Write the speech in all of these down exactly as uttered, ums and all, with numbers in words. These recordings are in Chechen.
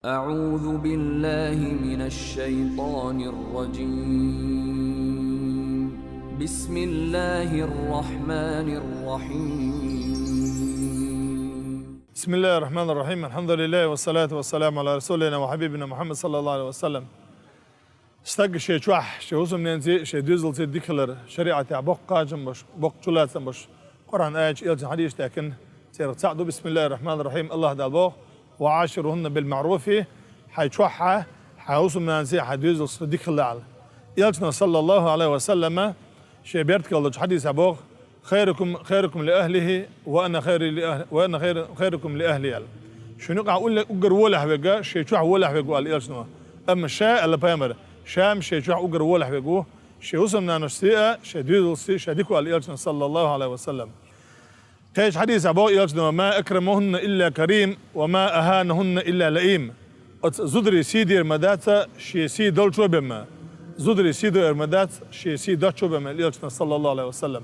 أعوذ بالله من الشيطان الرجيم. بسم الله الرحمن الرحيم. بسم الله الرحمن الرحيم. الحمد لله والصلاة والسلام على رسولنا وحبيبنا محمد صلى الله عليه وسلم. Стаг ший чохь, ший хӀусамненаца, ший доьзалца дика хилар шариӀатехь боккха кхачам беш, боккха чулацам беш, Къуръан аяташ, элчан хьадисаш даьккхина, царех цхьаъ ду: بسم الله الرحمن الرحيم, АллахӀ Дала боху: وعاشروهن بالمعروف, хьайн чохь, хьайн хӀусамненаца, хьайн доьзалца дика хила аьлла. Элчано, саллаллаху Ӏалайхи ва саллама, шен бертахь долчу хьадисехь боху: خيركم، خيركم لأهله، وأنا خير لأهل-، وأنا خير، خيركم لأهلي, аьлла. Шуна юкъахь улле-, уггар волехь верг, шен чохь волехь верг ву, аьлла элчано. Амма ша, аьлла пайхамара, ша-м шен чохь уггар волехь верг ву, шен хӀусамнанашца а, шен доьзалца а ша дика ву, аьлла элчано, саллаллаху Ӏалайхи ва саллам. Кхечу хьадисехь боху элчано: ما أكرمهن إلا كريم، وما أهانهن إلا لئيم. Оцу зударийн сий дер ма дац шен сий долчо бен ма, зударийн сий дер ма дац шен сий доцчо бен ма, аьлла элчано, саллаллаху Ӏалайхи ва саллам.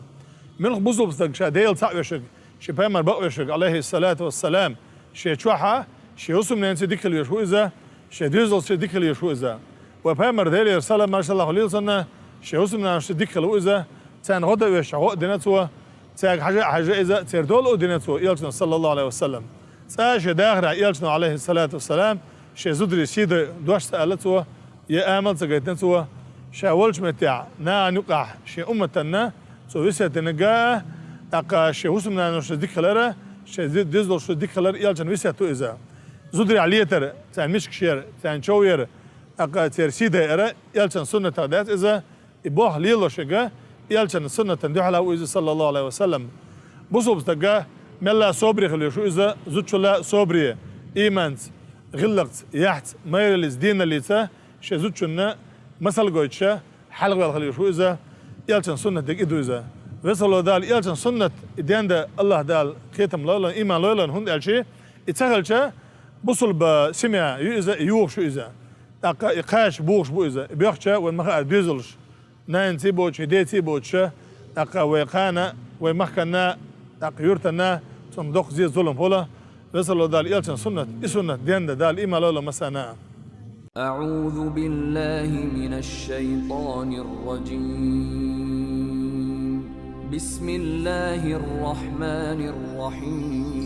Муьлхха бусалба стаг ша Дела цхьаъ веш верг, шен пайхамар бакъ веш верг, Ӏалайхи ссалату вассалам, шен чохь, шен хӀусамненаца дика хила веш ву иза, шен доьзалца дика хила веш ву иза. Вайн пайхамар, Делера салам-маршалла хуьлийла цунна, шен хӀусамнанашца дика хила ву иза, царна гӀо дан вешча гӀо а дина цо, цаьрга хьажа а хьаьжна иза, церан дола а дина цо, элчано, саллаллаху Ӏалайхи ва саллам. Цкъа шен дахарехь элчано, Ӏалайхи ссалату вассалам, шен зударийн сий дан дош ца аьлла цо, я амал ца гайтина цо, ша волчу меттехь нахана юкъахь шен умматана цо весет динарг а, тӀаккха шен хӀусамнанашца дика хилар а, шен ди-, доьзалшца дика хилар а элчан весет ву иза. Зударий летар, царна мискаш яр, царна чов яр, тӀаккха церан сий дайар а элчан суннатах дац иза, и болх лелош верг а элчан суннатана дуьхьал ву иза, саллаллаху Ӏалайхи ва саллам. Бусалба стаг мелла а собаре хила веш ву иза, зудчул а собаре, ийманца, гӀиллакхца, яхьца, майраллица, деналлица шен зудчунна масал гойтуш, хьалхаваьлла хила веш ву иза, элчан суннат дерг и ду иза. Веза-воккха волу Дала элчан суннат, и дендан АллахӀ Дала кхетам лойла, ийман лойла, хӀунда аьлча и ца хилча, бусалба семья ю иза, и юхуш ю иза. ТӀаккха и кхача бухуш бу иза, и боьхча вайн ма-хаара доьзалш, нанаций боцуш, деций боцуш, тӀаккха вайн кхана, вайн махкана, тӀаккха юьртана цунна доккха зен, зулам хуьлу. Веза-воккха волу Дала элчан суннат, и суннат дендан Дала ийман лойла массарна а. أعوذ بالله من الشيطان الرجيم. بسم الله الرحمن الرحيم.